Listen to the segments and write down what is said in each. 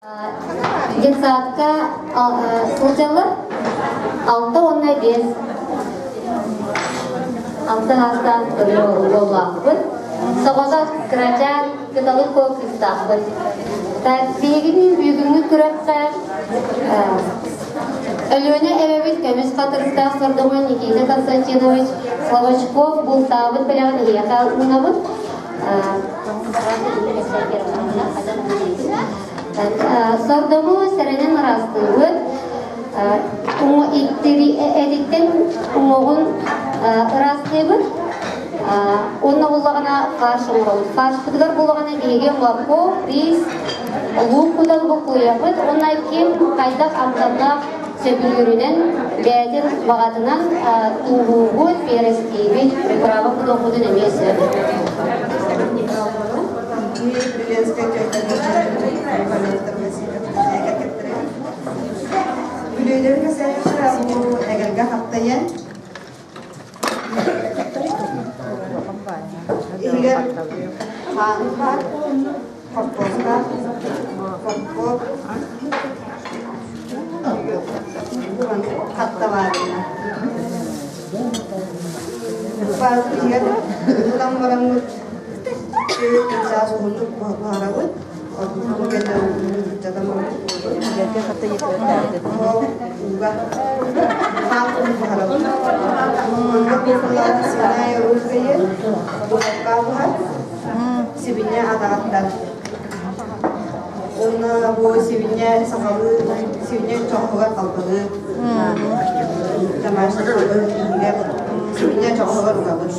Детсадка сылдьаллар 6 уонна 5 6 саастаах уоллаахпыт. Соҕотох кырачаан кыталык куо кыыстаахпыт. Биһигини бүгүҥҥү күрэххэ Өлүөнэ эбэбит көмүс хатырыктаах сордоҥун Никита Константинович Словачков бултаабыт бэлэҕин эһиэхэ уунабыт. Сордоҥу сэрэнэн ыраастыыбыт. Этиттэн уҥуоҕун ыраастыыбыт. Уонна буллаҕына фарш оҥоробут. Фаршпытыгар буллаҕына биһиги морковь, рис, луук кутан буккуйабыт. Уонна ким хайдах амтаннаах сөбүлүүрүнэн, бэйэтин баҕатынан тууһуубут, перестиибит, приправа кутуохпутун эмиэ сөп. Бүлүүлэргэ сэргэхэ бу эгэлгэ хаптайан иһигэр хаан баар, хортуоска, моркуоп, хатта баарына. Баарын иһигэр ылан бараммыт чаас уһуннук буһарабыт. Сибинньэ атаҕаттан. Уонна бу сибинньэ сахалыы сибинньэ чоҕоһугар халбаһыы. Домашний халбаһыы иһигэр сибинньэ чоҕоһугар угабыт.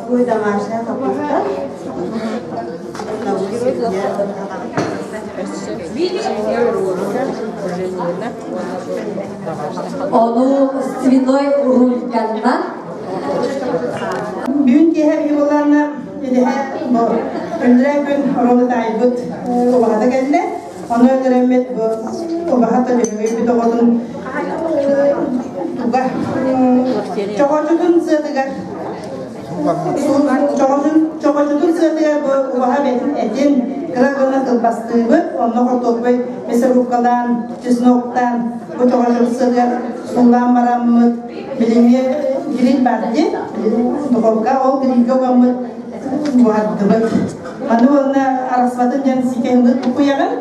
Бу домашняя капуста. Ону свиной рульканнан Бүгүн киэһэ буоллаҕына идэһэ бу өллөрөө күн оруолу таайбыт убаһата кэллэ. Ону өлөрөммүт бу убаһата дьөһөгөйбүт оҕотун туга чоҕочутун сыатыгар Чоҕочутун сыатыгар бу убаһа бэтин этин кыра гына кылбастыыбыт, онно хортуоппуй мясорубкалаан, чесноктаан бу чоҕочутун сыатыгар суулаан бараммыт, билиҥҥи гриль баар дии, духовка, ол грильгэ угаммыт буһардыбыт. Маны уонна арахсыбатын диэн сикэһиммит буккуйаҕын,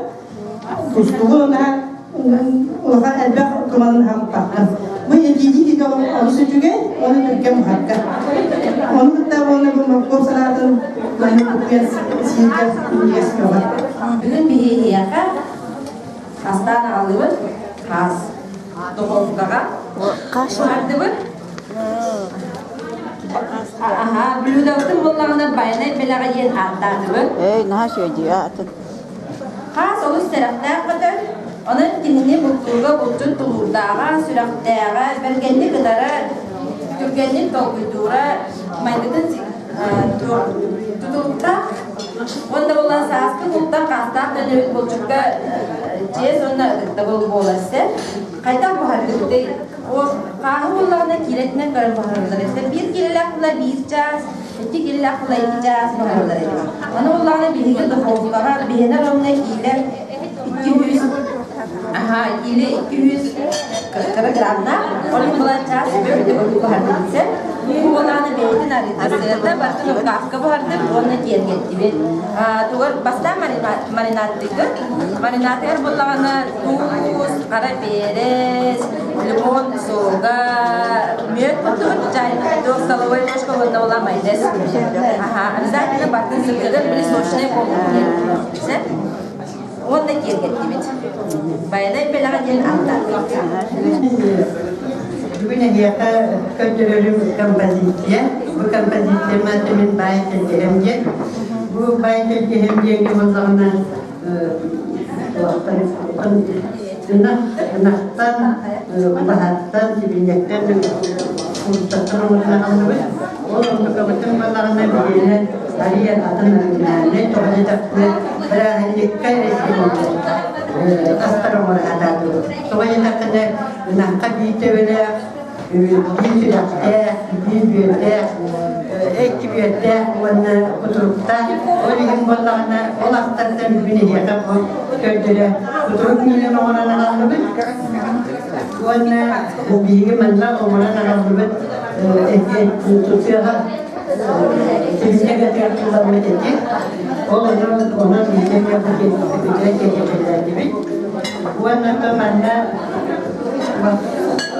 Тустуугун унаһа улахан элбэх туманын аһаппаккын. Бу этиини киһи олус үчүгэй, ону түргэн буһарга. Ону кытта уонна бу моркуоп салаатын маннык куппуйан сииргэ минньигэс бөҕө. Бүгүн биһиэхэ астаан аҕаллыбыт хаас духовкаҕа буһардыбыт. Аха, блюдобытын буоллаҕына байанай бэлэҕэ диэн ааттаатыбыт. Эй, наһаа үчүгэй атын. Хаас олус сэрэхтээх көтөр, онон кинини бултуурга булчут тулуурдааҕа, сүрэхтээҕэ, бэргэнник ытара, түргэнник толкуйдуура, майгытын тутулуктаах. Уонна буолан сааскы бултан хаастаах төннөбүт булчукка чиэс уонна ытыктабыл буолар сэр. Хайдах буһарбытый? Ол хааһы буоллаҕына киилэтинэн көрөн буһарыллар эбит. Биир киилэлээх була биир чаас, икки киилэлээх була 2 чаас буһарыллар эбит. Аны буоллаҕына биһиги духовкаҕа биһиэнэ ровно киилэ 200 аха киилэ 200 кыра грамнаах, ол иһин буолан чаас бөбүтэ курдук буһардыбыт сэ. Бу буоллаҕына бэйэтин арыыта сыата барытын рукавка буһардым уонна киэргэттибит. Тугар бастаан маринадтыгыт. Маринадыгар буоллаҕына туус, хара перец, лимон сога, мүөт курдук, чай, столовая ложка уонна була майонез. Аха, обязательно бартын сытыгар били сочный буолуон диэн. Уонна киэргэттибит. Байанай бэлэҕэ диэн ааттаатыбыт. Бүгүн эһиэхэ көрдөрөрүм композиция. Бу композиция мин баай тэлгэһэм диэн. Бу баай тэлгэһэм диэҥҥэ буоллаҕына ынах ынахтан, убаһаттан, сибинньэттэн, куртаттан оҥоруллаҕаллыбыт. Ол онтукабытын буоллаҕына биһиэнэ арыйа атын оригинальнай тоҕо диэтэхпинэ бырааһынньыкка эрэ сиэниллэр астар оҥоро сатаатыбыт. Тоҕо диэтэххинэ ынахха биир төбөлөөх. Биир сүрэхтээх, биир бүөттээх, икки бүөттээх уонна кутуруктаах. Ол иһин буоллаҕына, ол астартан бүгүн эһиэхэ бу көрдөрө кутурук миинин оҥорон аҕаллыбыт. Уонна биһиги манна оҥорон аҕаллыбыт тутуоха сибиҥҥэ тулламмыт эти. Ол онон онон биһиги бу киэһэ Уонна манна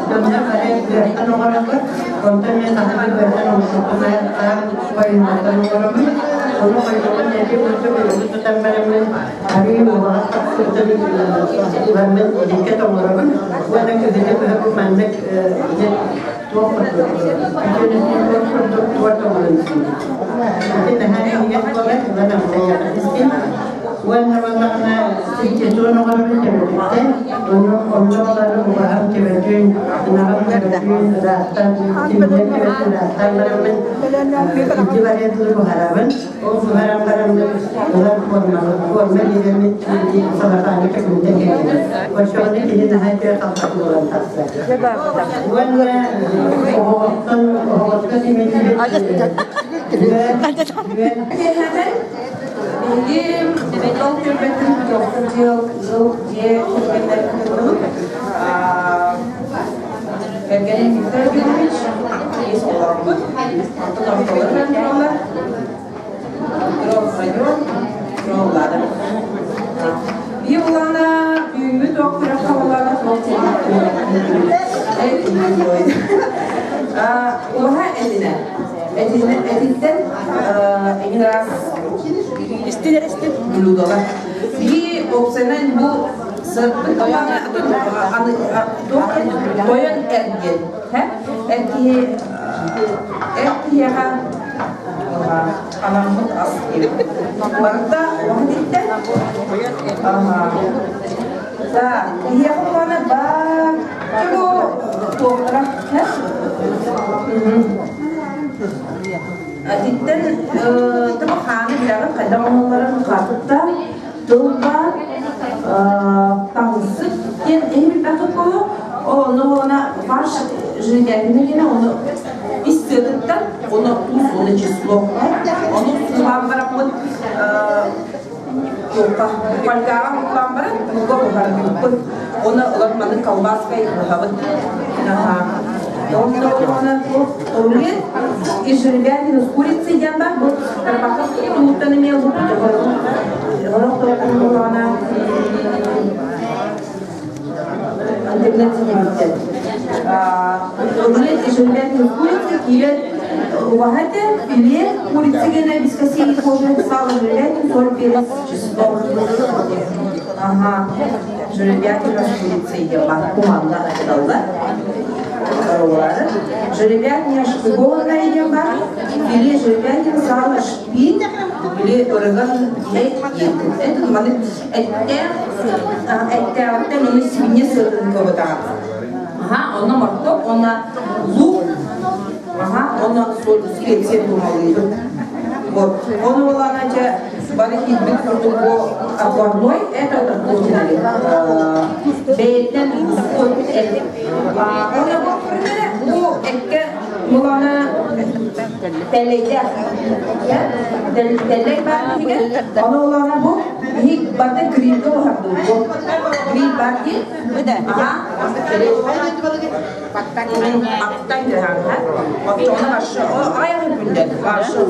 дьоннор бары үөрэхтэн оҥоробут, онтон мен сахалыы үөрэхтэн оҥорбуппун аан хойуннартан оҥоробун. Ону хойдоҕун эти курдук өрүгү тутан бараммын, арыы уоҕас тахсыбытын ылармын иликкэ тоҥоробун. Уонна күһүнү быһа бу маннык туох курдук, бүтүн курдук туорт оҥорон сиибит. Ити наһаа минньигэс буолар, ылан амсайыахха истин. Уонна буоллаҕына ситиэтуон оҥоробун төбөтүттэн, ону онно олору убаһам төбөтүн, ынаҕым төбөтүн ыраахтан, тимирдэр төбөтүн ыраахтан бараммын ити вариантын буһарабын. Ол буһаран бараммын ылан форма биэрэммин салапааны төкүнүтэн кэбиһэбин. Оччоҕуна киһи наһаа үтүө халбас буолан тахсар. Уонна оһоҕоттон оһоҕоско симиллибит Биһиги Бетон түөлбэтин Петровка дьиэл ыал дьиэ кэргэннэр кытынныбыт. Кэргэним Виктор Евгеньевич, биэс оҕолорбут, алтан ортолорунан тураллар. Петров район, Петров Лада. Биир улаана бүгүҥҥү туох күрэххэ улаана туох Уоһа этинэ. Этиттэн эҥин араас блюдолар. Биһи уопсайынан бу сырпыт тойон эргин. Эр киһи эр киһиэхэ анаммыт ас диэн. Барыта уоһа этиттэн. Да, киһиэхэ улаана баар туохтара Ититтэн тыба хааны билэҕин хайдах оҥоһулларын хаатытта тыл баар таҥсык диэн эһи билбэххит буолуо ол онно буолана фарш жирдээкини гинэ ону ис сыатыттан ону туус уонна число ону суулаан бараммыт Туохха фольгаҕа уктаан баран ууга буһарбыппыт. Уонна ылан маны колбаскай быһабыт. Аха. Онно уонна рулет из жеребятины с курицей диэн бар. Бу тарбахха тууттан эмиэ ылбыппыт. Орох тоҕуна интернет ситимиттэн. Рулет из жеребятины с курицей киирэн убаһа этэ, филе курицы гына без костей кожи, сало жеребятин, соль, перец, чеснок. Ага, жеребятина с курицей диэн баар, куманна айталлар. Жеребятня шпигованная диэн баар, филе жеребятин, сало шпин, или ырыган эт диэн. Это маны эттээх эттээҕиттэн уну сибиньэ сыатын кыбытаҕа. Аха, онно моркуоп, уонна лук, аха, уонна специя тумалыыбыт. Вот. Ону буолаана дьэ бары киирбит курдук бу отварной это бэйэтинэн эт. Уонна бу бу эккэ мулана тэлэйдээх. Тэллэй баар биһигэ. Ону улаана бу биһик барда грильгэ буһардыбыт. Бу гриль бар дии. Аха. Аттан кыһаҥха. Оттоҕуна баршы айаҕы күндэн. Баршы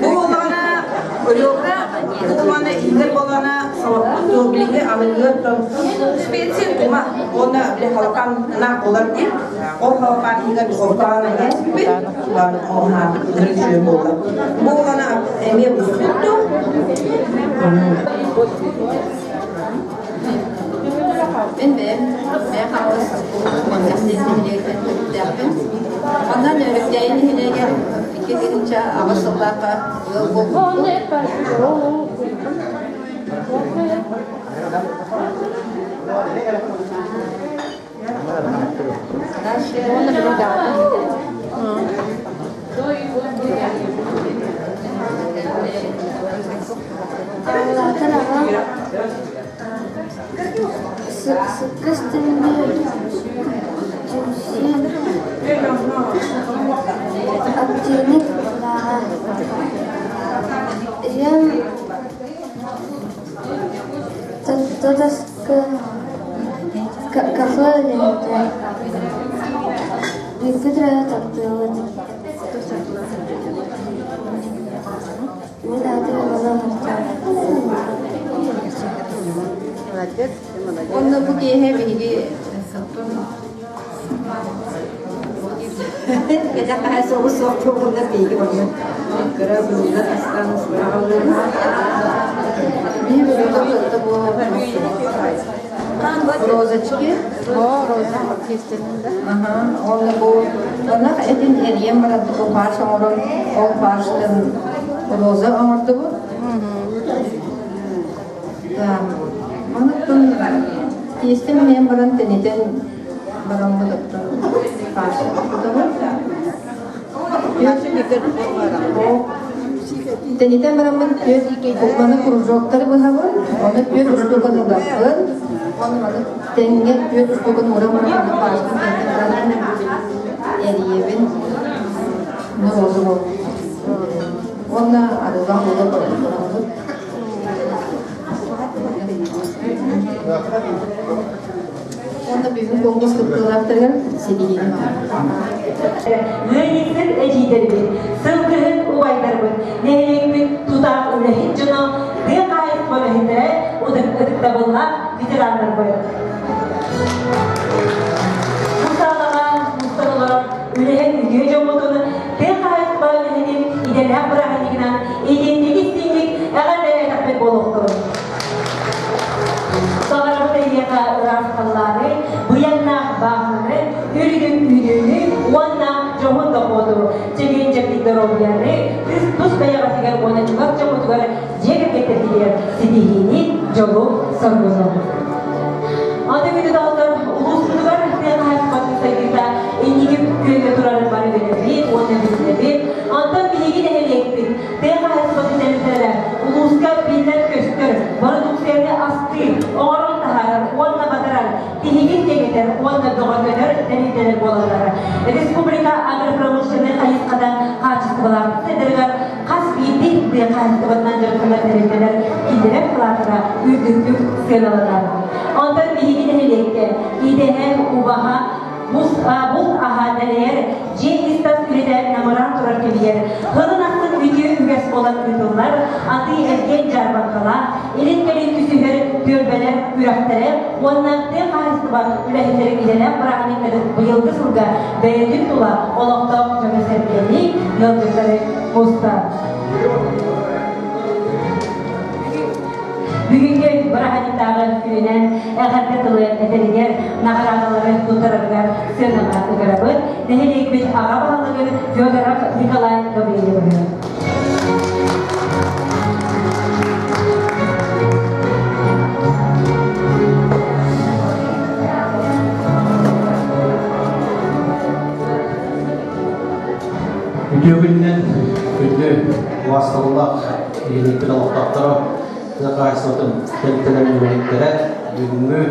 Бу улаана ребра улаана иһигэр болаана салаппыт билиги аныгы специя тума уонна били халакан на болар диэн ол халакан иһигэр духовкаҕа иһэспиппит буолла. Бу улаана эмиэ буспутту. Мин бэйэм Мэйэ Хаҥалас нэһилиэгиттэн төрүттээхпин. Онон Нөөрүктээйи нэһилиэгэр 2008 сыллаахха ыал буолбуппут. Улаатан аҕам сыккыс тимир түмсүү Бииргэ төрөөбүт таптыыбыт. Мин аатым Иванов Артем. Онно бу киэһэ биһиги Кэтэх хаһа соҕус суох буоллунар биһиги онно кыра быылла астаан аҕаллыбыт. Биир быылла бу розочки. О, роза тиэстэнин да. Аха, ол бу ынах этин эрийэн баран бу фарш оҥорон, ол фарштан роза оҥордубут. Да. Онуттан тиэстэ минээн баран тэнитэн бараммыт оттон фарш оҥордубут. Тэнитэн бараммын түөрт маны кружоктары быһабын, ону түөрт устуканы ылаппын, ону маны тэҥҥэ түөрт устуканы уран баран ону фаршын тэнитэн баран эрийэбин. Ну, роза Уонна арыылаах ууга барабыт. Уонна бүгүн конкурс кыттыылаахтарыгар ситиһиини Ыанньыксыт эдьиийдэрбит, сылгыһыт убайдарбыт, нэһилиэкпит тутаах үлэһит дьоно, тыа хаһаайыстыба үлэһиттэрэ, ытыктабыллаах ветераннарбыт. Бу саалаҕа мустан олорор үлэһит үтүө дьоммутун тыа хаһаайыстыба үлэһитин идэлээх бырааһынньыгынан итинник-истиҥник эҕэрдэлээтэхпит буолуохтун. Баҕарабыт эйиэхэ ыраас халлааны, быйаҥнаах бааһынаны, үрдүк үүнүүнү уонна дьоһун дохуоту, чэгиэн-чэбдик доруобуйаны, тус бэйэҕитигэр уонна чугас дьоммутугар дьиэ кэргэттэргитигэр ситиһиини, дьолу, соргуну. Аны күнү доҕоттор, улууспутугар тыа хаһаайыстыбатын сайдыыта инники күөҥҥэ турарын бары билэбит уонна билинэбит. Онтон биһиги нэһилиэкпит тыа хаһаайыстыбатын тэрилтэлэрэ улууска биллэр-көстөр бородууксуйаны астыыр, оҥорон таһаарар уонна батарар, тиһигин кэҥэтэр уонна бөҕөргөтөр тэрилтэлэр буолаллар. Республика агропромышленнай хайысхата хаачыстыбалаах сайдарыгар хас биирдии тыа хаһаайыстыбатынан дьарыктанар тэрилтэлэр киллэрэр кылаатара үрдүктүк сыаналанар. Онтон биһиги нэһилиэккэ идэһэ, убаһа, бус, булт аһа дэлэйэр, дьиэ ис-тас үлэтэ намыраан турар кэмигэр сылын ахсын үтүө үгэс буолан ыытыллар атыы-эргиэн дьаарбаҥкалаах, илин-кэлин түсүһэр түөлбэлэр күрэхтэрэ уонна тыа хаһаайыстыба үлэһиттэрин идэлээх бырааһынньыктарын быйылгы сылга бэйэтин тула олохтоох дьону-сэргэни, ыалдьыттары муста. Бүгүҥҥү бырааһынньыктааҕы күнүнэн эҕэрдэ тылы этэригэр, наҕараадалары туттарарыгар сыанаҕа ыҥырабыт. Нэһилиэкпит аҕа баһылыгын Федоров Николай Гаврильевиһы. Үтүө күнүнэн күндү убаастабыллаах нэһилиэкпит олохтоохторо, тыа хаһаайыстыбатын тэрилтэлэрин үлэһиттэрэ, бүгүҥҥү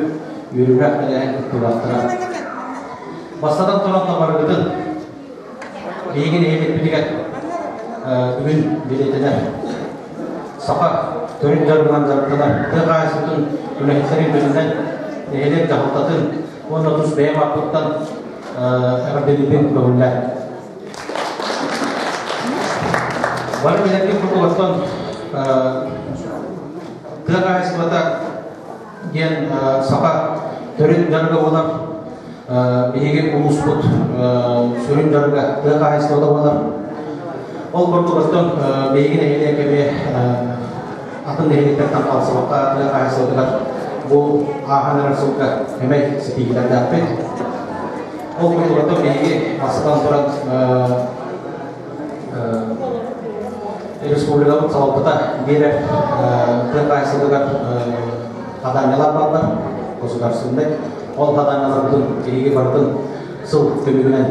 үөрүүлээх тэрээһин кыттыылаахтара. Бастатан туран барыгытын биһиги нэһилиэкпитигэр бүгүн билиэтэнэр саха төрүт дьарыгынан дьарыктанар тыа хаһаайыстыбатын үлэһиттэрин күнүнэн нэһилиэк дьаһалтатын уонна тус бэйэм ааппыттан эҕэрдэлиибин көҥүллээн. Бары билэргит курдук оттон тыа хаһаайыстыбата диэн саха төрүт дьарыга буолар. Биһиги улууспут сүрүн дьарыга тыа хаһаайыстыбата буолар. Ол курдук оттон биһиги нэһилиэк эмиэ атын нэһилиэктэртэн хаалсыбакка тыа хаһаайыстыбатыгар бу ааһан эрэр сылга эмэй ситиһиилэрдээхпит. Ол курдук оттон биһиги бастатан туран республикабыт салалтата биэрэр тыа хаһаайыстыбатыгар хадаанньалар бааллар государственнай. Ол хадаанньаларбытын биһиги барытын сыл түмүгүнэн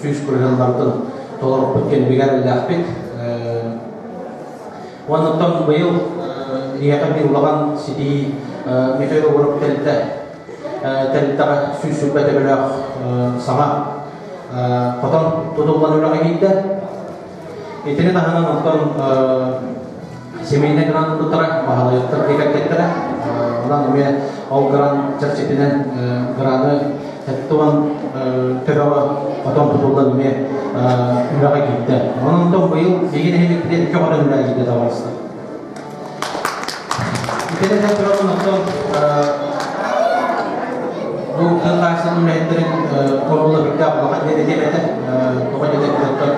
100 барытын толоруппут кэннигэр үлэлээхпит. Уонна оттон быйыл биһиэхэ биир улахан ситиһии Михаил Егоров тэрилтэ тэрилтэҕэ 120 төбөлөөх саҥа хотон тутуллан үлэҕэ киирдэ. Итини таһынан оттон семейнай грант ылбыттара, баһылайыттар кэккэттэрэ. Онон эмиэ ол грант чэрчитинэн граны 74 төбөҕө хотон тутуллан эмиэ үлэҕэ киирдэ. Онон быйыл биһиги нэһилиэкпитигэр икки хотон үлэҕэ киирдэ табаарыстар. Итинэн туран оттон бу тыа хаһаайыстыбатын үлэһиттэрин оруола бүктээх улахан диэн этиэм этэ. Тоҕо диэтэххэ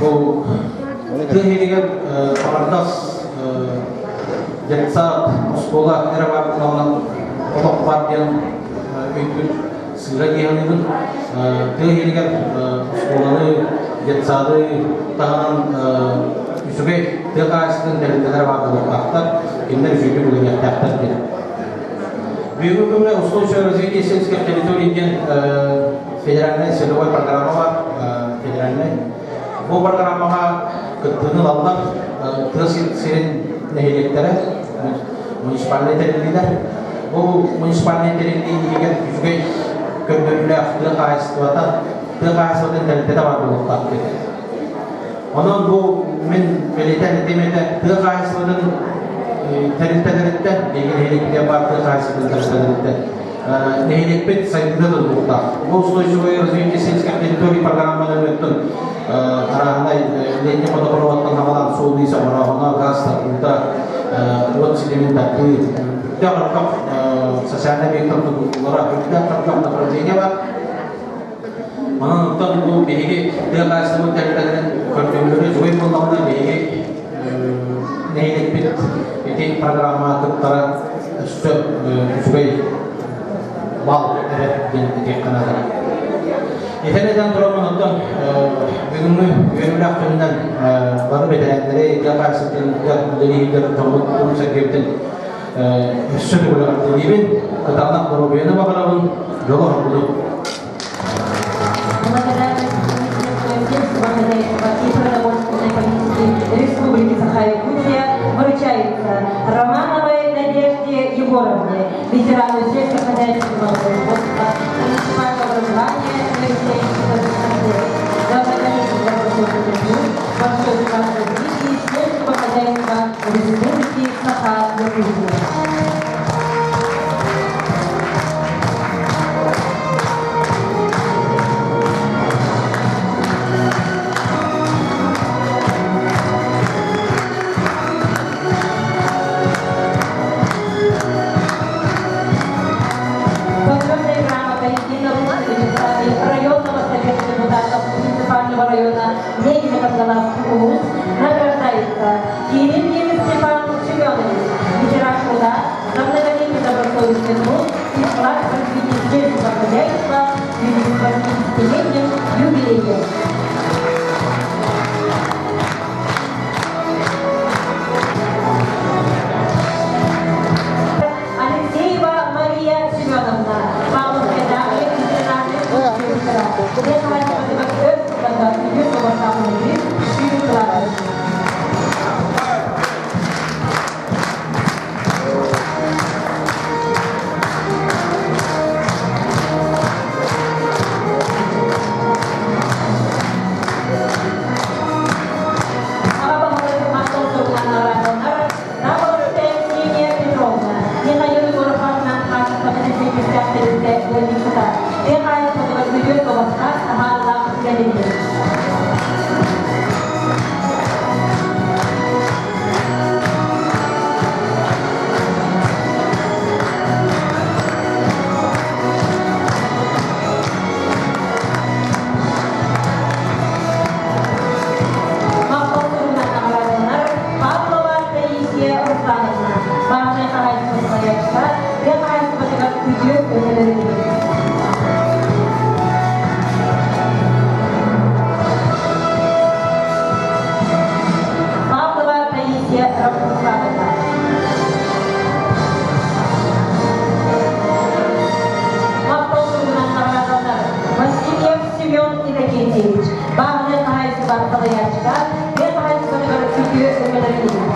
бу тыа иһигэр аҥардас детсад, оскуола эрэ баар буоллаҕына олох баар диэн өйдүүр сыыһа дии саныыбын. Тыа иһигэр оскуоланы, детсады таһынан үчүгэй тыа хаһаайыстыбатын тэрилтэлэрэ баар буолуохтаахтар, кинилэр үчүгэйдик үлэлиэхтээхтэр диэн. Бүгүҥҥү күҥҥэ устойчивое развитие сельских территорий диэн федеральнай целевой программа бар, федеральнай. Бу программаҕа кыттыыны ылаллар тыа сирин нэһилиэктэрэ, муниципальнай тэриллиилэр. Бу муниципальнай тэриллии иһигэр үчүгэй көрдөрүүлээх тыа хаһаайыстыбата, тыа хаһаайыстыбатын тэрилтэтэ баар буолуохтаах диэн. Онон бу мин бэлиэтээн этиэм этэ, тыа хаһаайыстыбатын тэрилтэлэриттэн, биһиги нэһилиэкпитигэр баар тыа хаһаайыстыбатын тэрилтэлэриттэн нэһилиэкпит сайдыыта тутулуктаах. Бу устойчивое развитие сельских территорий программанан өттүн арааһынай летний водопроводтан хаҕалаан суол-иис оҥорооһуна, газ тардыыта, уот ситимин тардыы, үрдээх өртөх социальнай объектар тутуллара, үрдээх өртөх направление бар. Онон оттон бу биһиги тыа хаһаайыстыбатын тэрилтэлэрин көрдөрүүлэрэ үчүгэй буоллаҕына биһиги нэһилиэкпит ити программаҕа кыттара өссө үчүгэй бал эрэ диэн этиэххэ наада. Этэн этэн тураммын оттон бүгүҥҥү үөрүүлээх күнүнэн бары бэтэрээннэри, тыа хаһаайыстыбатын үлэлииһиттэр дьоммут сэргэбитин өссө төгүл эҕэрдэлиибин, кытаанах доруобуйаны баҕарабын, дьолу оһоргутун. Министерства хозяйства и продовольственной политики Республики Саха-Якутия вручается Романовой Надежде Егоровне, ветерану сельскохозяйственного производства, муниципального образования за большой вклад в развитие сельского хозяйства Республики Саха-Якутия. Почетной грамотой единого районного совета депутатов муниципального района Ленина-Кангаласский улус награждается Кириллин Степан Семенович, ветеран труда, за многолетний добросовестный труд и вклад в развитие сельского хозяйства в связи с 80-летним юбилеем. Алексеева Мария Семеновна, Павловскайдааҕы интернатный инспектора, Дьиэ хаһаайыстыбатыгар өр сылларга үтүө суобастаах үлэлиир сүүрүк кылаабыт. Аҕа баһылык махтал суругунан наҕараадаланар Наболовская Ксения Петровна, Михаил Егоров аатынан хаачыстыбатын эппиэттээх тэрилтэ ыанньыксыта, тыа хаһаайыстыбатыгар үтүө суобастаах таһаарыылаах үлэлиир. Махтал суругунан наҕараадаланар Павлова Таисия Руслановна, баахынай хаһаайыстыба салайааччыта, тыа хаһаайыстыбатыгар үтүө өҥөлөрүн иһин. Павлова Таисия Руслановна. Махтал суругунан наҕараадаланар Васильев Семен Иннокентьевич, бааһынай хаһаайыстыба салайааччыта, тыа хаһаайыстыбатыгар үтүө өҥөлөрүн иһин.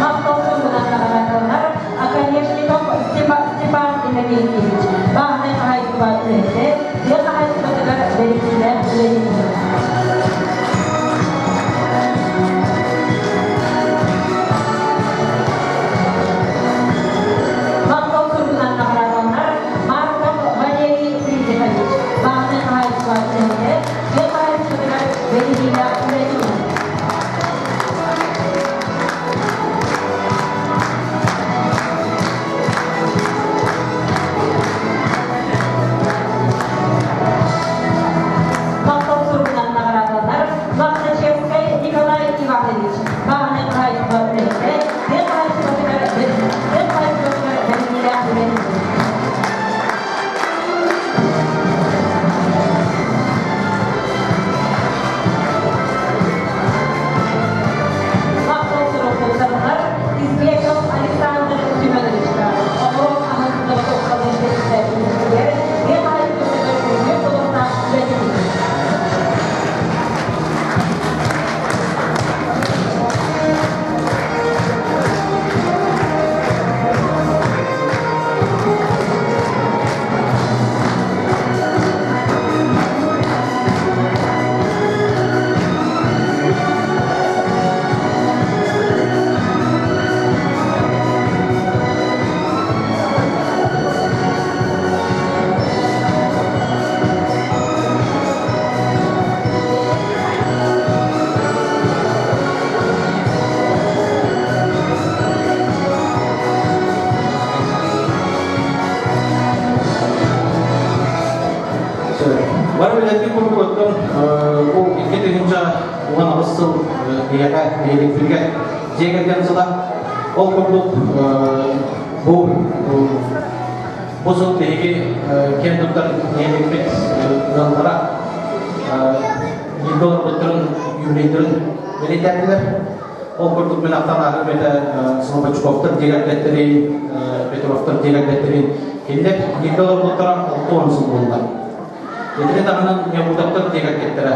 Махтал суругунан наҕараадаланар Оконешников Степан Иннокентьевич, бааһынай хаһаайыстыба үлэһитэ, тыа хаһаайыстыбатыгар бэриниилээх үлэлиир. билэргит курдук оттон бу 2018 сыл биһиэхэ нэһилиэкпитигэр дьиэ кэргэн сыла. Ол курдук бу бу сыл биһиги киэн туттар нэһилиэкпит ыаллара бииргэ олорбуттарын юбилейдарын бэлиэтээтилэр. Ол курдук мин ахтан ааһым этэ Слободчуковтар дьиэ кэргэттэрин, Петровтар дьиэ кэргэттэрин кинилэр бииргэ олорбуттара 60 сыл буолла. Итини таһынан Якутовтар дьиэ кэргэттэрэ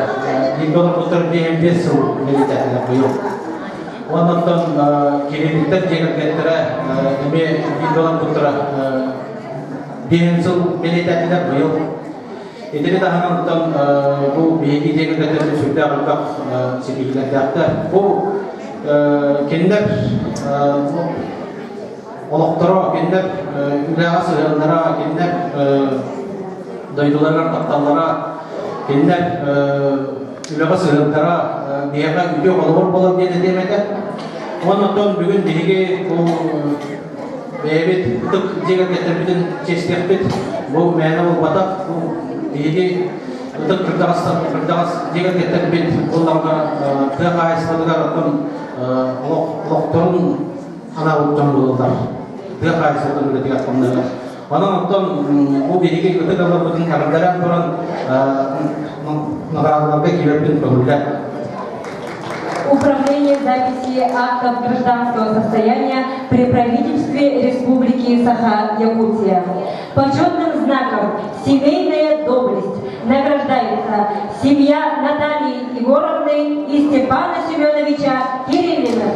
бииргэ олорбуттара 55 сыл бэлиэтээтилэр быйыл. Уонна оттон Кирилликтэр дьиэ кэргэттэрэ эмиэ бииргэ олорбуттара 5 сыл бэлиэтээтилэр быйыл. Итини таһынан оттон бу биһиги дьиэ кэргэттэрбит сүрдээх элбэх ситиһиилэрдээхтэр. Бу кинилэр олохторо, кинилэр үлэҕэ сыһыаннара, кинилэр дойдуларыгар тапталлара, кинилэр үлэҕэ сыһыаннара биһиэхэ үтүө холобур буолар диэн этиэм этэ. Уонна оттон бүгүн биһиги бу бэйэбит ытык дьиэ кэргэттэрбитин чиэстиэхпит. Бу мээнэ буолбатах. Бу биһиги ытык кырдьаҕастар кырдьаҕас дьиэ кэргэттэрбит буоллаҕына тыа хаһаайыстыбатыгар оттон олохторун анаабыт дьон буолаллар. Тыа хаһаайыстыбатын үлэтигэр хомнуйар. Онон оттон бу биһиги ытык алларбытын эҕэрдэлээн туран наҕараадаларга киирэрбин көҥүллэр. Управление записи актов гражданского состояния при правительстве Республики Саха-Якутия. Почетным знаком «Семейная доблесть» награждается семья Натальи Егоровны и Степана Семеновича Кириллина.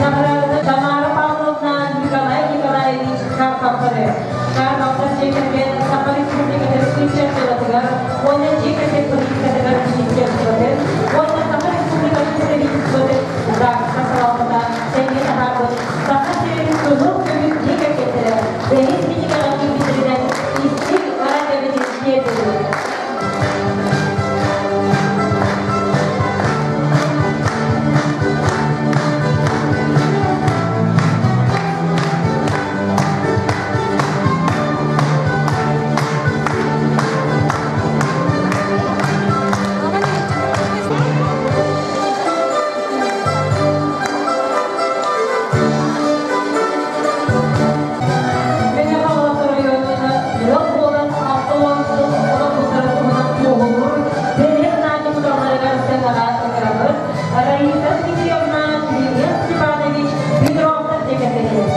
Награда Тамара Павловна Николай Николаевич Карповтары. Карповтар дьиэ кэргэн Саха Республикатын ыччат дьыалатыгар уонна дьиэ кэргэн политикатыгар министерствотын уонна Саха Республикатын правительствотын ЗАГСка салалтата тэҥҥэ таһаарбыт Саха сирин кыһыл көмүс дьиэ кэргэттэрэ бэһис кинигэҕэ киирбиттэринэн истиҥ эҕэрдэбитин тиэрдэбит. Мэҥэ Хаҥалас оройуонун ыал буолан 60 сыл олорбуттарын туһунан туоһулуур бэлиэ санааны туталларыгар сыанаҕа ыҥырабыт Раиса Дмитриевна, Климент Степанович Петровтар дьэкэтэлэр.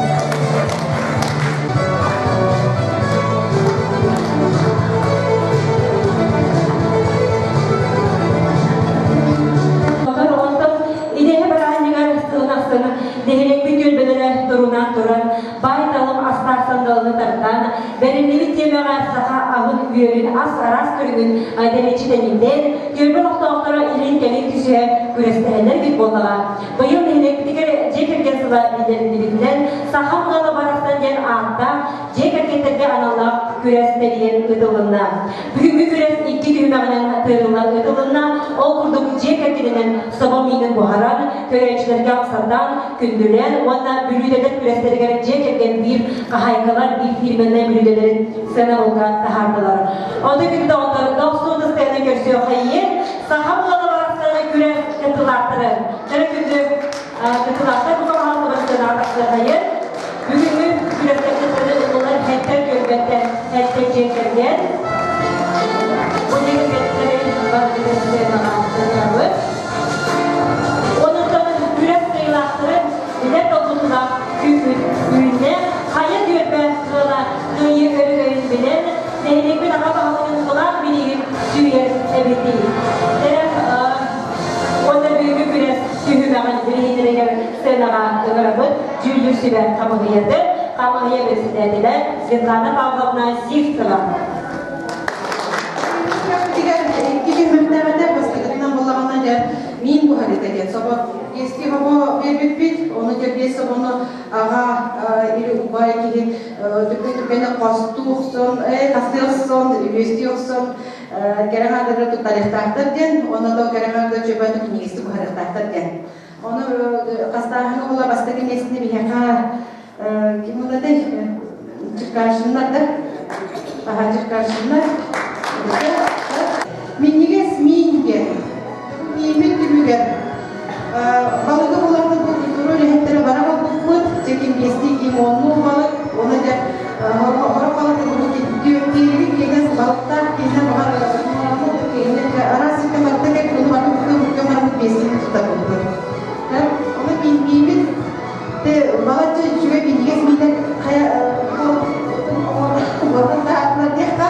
Онтон идэһэ бырааһынньыгар сылын ахсын нэһилиэкпит түөлбэлэрэ турунаан туран баай-талым астаах сандалыны тардан, бэриллибит тиэмэҕэ саха аһын-үөлүн ас араас көрүҥүн дэлэччи тэнитэн, түөлбэ олохтоохторо илин-кэлин түсүһэн күрэстэһэллэр эбит буоллаҕа. Быйыл нэһилиэкпитигэр дьиэ кэргэн сыла биллэриллибитинэн, саха ыала барахсан диэн ааттаах дьиэ кэргэн. кэргэттэргэ аналлаах күрэс тэрийэн ыытылынна. Бүгүҥҥү күрэс икки түһүмэҕинэн тыырыллан ыытылынна. Ол курдук дьиэ кэргэнинэн собо миинин буһаран, көрөөччүлэргэ амсатан, күндүлээн уонна бүлүүдэлэр күрэстэригэр дьиэ кэргэн биир хаһаайкалар биир фирменнэй бүлүүдэлэрин сыанабылга таһаардылар. Ону күн доҕотторунна охсууту сцена көрсүөххэйиэн саха ыала барахсаны күрэх кытылаахтары дьара күндү кытылаахтар букабаһалтыбар сыанаҕа тахсыахайын бүгүҥҥү күрэхтэр кыттыыны ыллылар хэттэр түөлбэттэн хэттэ дьиэ кэргэн бу дьиэ кэргэттэри барытын сыанаҕа ыҥырабыт. Онуттан күрэх кыайыылаахтарын билэр толкутулаах күүпүт үүннэ хайа түөлбэ ыала кыайыы өрөгөйүн билэн нэһилиэкпит аҕа баһылыгын кылаан билигин сүүйэр эбитий. Тэрэх уонна бүгүҥҥү күрэс түһүмэҕин билиһиннэригэр сценаҕа ыҥырабыт дьүүллүүр сүбэ хамыыһыйатын хамыыһыйа председателэ Светлана Павловна Сивцева. Икки түһүмэхтээҕитэ бастакытынан буоллаҕына дьэ миин буһарыыта диэн собо если собо биэрбиппит ону дьэ биэс собону аҕа или убай киһи түргэн-түргэнэ хостуу охсон хастыы охсон үөстүү охсон кэрэ аҥаардары туттарыахтаахтар диэн уонна то кэрэ аҥаардары чөбөтүк минньигэстик буһарыахтаахтар диэн ону хастааһыны була бастакы миэстэни биһиэхэ ким ылатай Черкашиннар да аха Черкашиннар минньигэс миин диэн мииммит түмүгэр балыгы буларны бу культура үлэһиттэрэ бара булбуппут чекин биэстии кимоннуу балык уонна дьэ хорох балык түөртиирбит киэнэ балыктаах киэнэ баҕар киэнэ араас сиртэн барыта кэлбит ону барыта букка барбыт биэстии туттарбыппыт ону мииммит балачча үчүгэй минньигэс миинэ хайа уотун таһаатылар диэххэ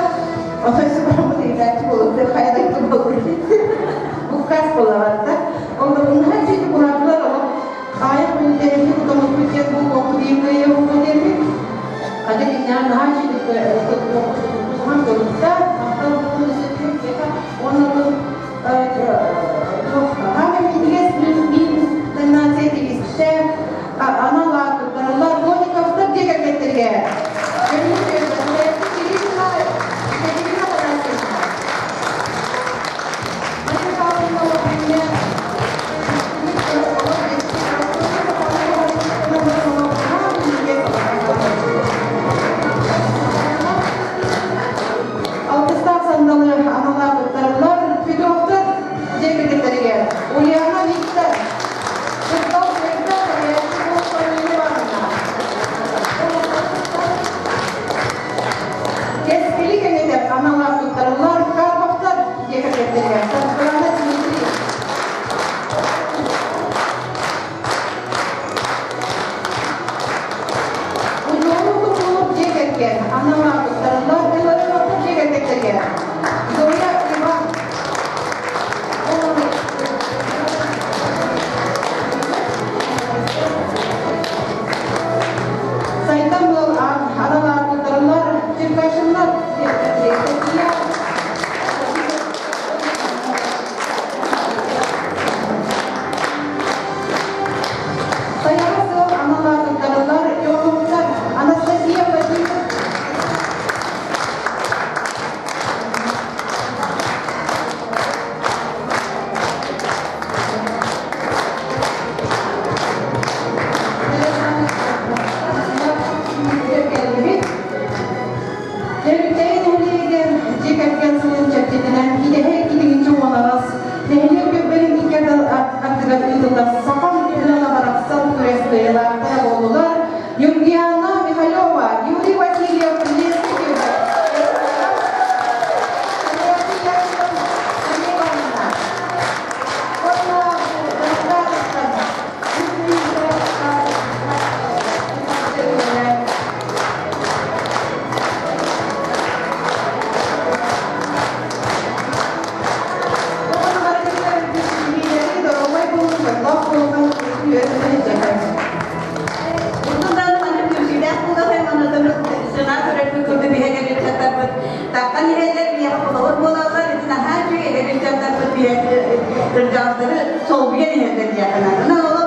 отой субараммыт ыйытааччы буолуттар хайа дойду буолбут буккаас буоллаҕатта ол наһаа үчүгэй буһардылар олох аайах бүлүүдэһини кутаммыппыт диэн бу уоппут иин кыайыахпыт диэммит хата киннээн наһаа үчүгэй кутуһан көрүстэ махтал буолун уонна Хаһан минньигэс мин номинация тигистэ анал ааттарылар Новиковтар дьиэ кэргэттэргэ Алтыстаах сандалы аналаабыттарылар Петровтар дьиэ кэргэттэригэр Ульяна Виктор, Кырдал Света Кэскили кэҥэтэр аналаабыттарылар Карповтар дьиэ кэргэттэригэр Саргылана Дмитрий. Удьуору тутулук дьиэ кэргэн аналаабыттарылар Илларионовтар дьиэ кэргэттэригэр Зоя Иван Сайтан ыал аналаабыттарылар Черкашиннар дьиэ кэргэттэригэр Сайаҕас ыал аналаатыктарылар Ионовтар Анастасия Владимир Төрүттэри нэһилиэгэр дьиэ кэргэн сылын чэрчитинэн идэһэ иккитигинчи уолаҕас нэһилиэк көббөрүн икки ардыгар ыытыллар саха ыала барахсан күрэс кыайыылаахтара буоллулар Юнгиана Михалева, Юрий Васильев, Лена Таххан иһэллэр, биһиэхэ холобур буолаллар, ити наһаа үчүгэй эдэр ыччаттарбыт кырдьаҕастары солбуйан иһэллэр диэххэ наада.